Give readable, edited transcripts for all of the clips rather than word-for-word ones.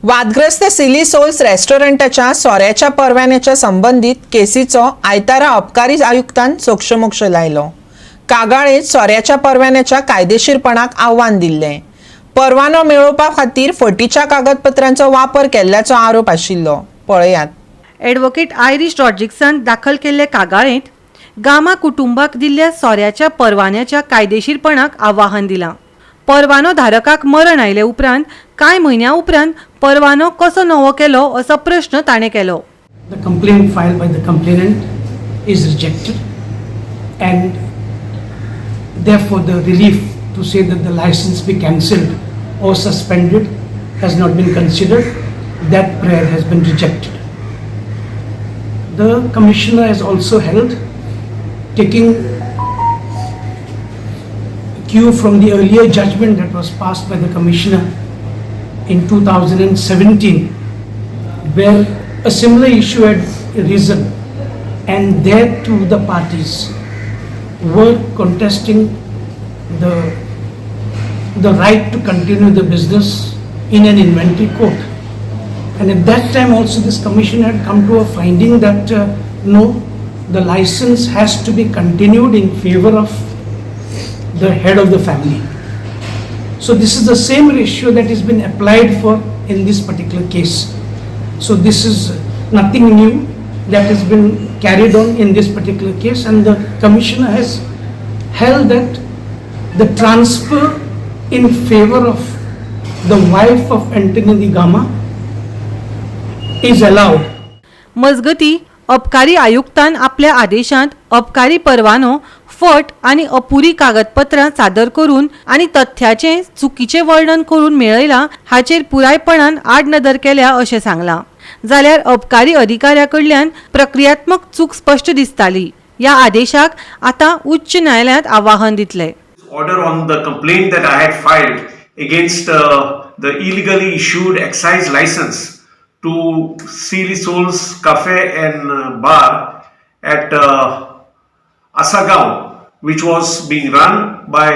वादग्रस्त Silly Souls रेस्टॉरंटाच्या सोऱ्याच्या परवान्याच्या संबंदीत केसीचो आयतारा अबकारी आयुक्तान सोक्षमोक्ष लायलो. कागाळेंत सोऱ्याच्या परवान्याच्या कायदेशीरपणाक आव्हान दिल्लें. परवानो मेळोवपा खातीर फटीच्या कागदपत्रांचो वापर केल्ल्याचो आरोप आशिल्लो. पळयात. ॲडव्होकेट आयरीश रॉड्रिक्सान दाखल केल्ले कागाळेंत गामा कुटुंबाक दिल्ल्या सोऱ्याच्या परवान्याच्या कायदेशीरपणाक आवाहन दिलां. परवानो धारकाक मरण आयले उपरांत कांय म्हयन्या उपरांत परवानो कसो नवो केलो असो प्रश्न ताणें केलो. The complaint filed by the complainant is rejected, and therefore the relief to say that the license be cancelled or suspended has not been considered. That prayer has been rejected. The commissioner has also held, taking cue from the earlier judgment that was passed by the commissioner in 2017, where a similar issue had arisen and there too the parties were contesting the right to continue the business in an inventory court. And at that time also, this commission had come to a finding that no, the license has to be continued in favor of the head of the family. So this is the same ratio that has been applied for in this particular case. So this is nothing new that has been carried on in this particular case, and the commissioner has held that the transfer in favor of the wife of Anthony de Gama is allowed. मजगती, अबकारी आयुक्तान आपल्या आदेशांत अबकारी परवानो फट आनी अपुरी कागदपत्रां सादर करून आनी तथ्याचें चुकीचें वर्णन करून मेळयला हाचेर पुरायपणान आडनदर केल्या अशें सांगलां. जाल्यार अबकारी अधिकाऱ्या कडल्यान प्रक्रियात्मक चूक स्पश्ट दिसताली. ह्या आदेशाक आतां उच्च न्यायालयांत आवाहन दितले. Order on the complaint that I had filed against the illegally issued excise license to Silly Souls Cafe and Bar at Asagaon, which was being run by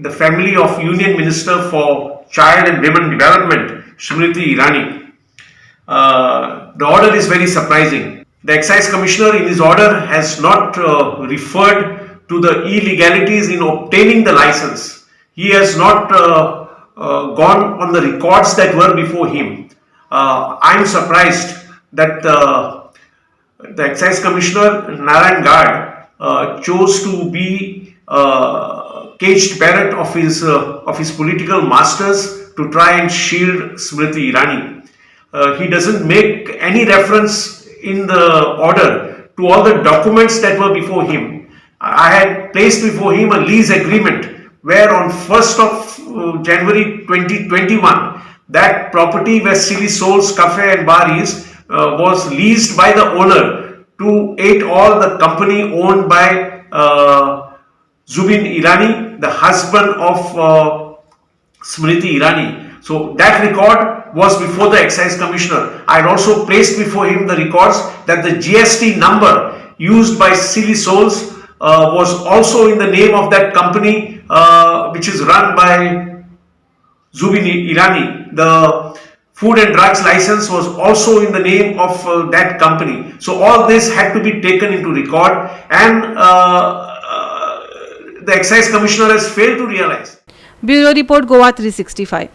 the family of Union Minister for Child and Women Development, Smriti Irani. The order is very surprising. The excise commissioner in his order has not referred to the illegalities in obtaining the license. He has not gone on the records that were before him. I am surprised that the excise commissioner Narayan Gad chose to be caged parrot of his political masters to try and shield Smriti Irani. He doesn't make any reference in the order to all the documents that were before him. I had placed before him a lease agreement where on 1st of January 2021, that property where Silly Souls Cafe and Bar is was leased by the owner to 8 All, the company owned by Zubin Irani, the husband of Smriti Irani. So that record was before the excise commissioner. I had also placed before him the records that the GST number used by Silly Souls was also in the name of that company, which is run by Zubin Irani. The food and drugs license was also in the name of that company. So all this had to be taken into record, and the excise commissioner has failed to realize bureau report, Goa 365.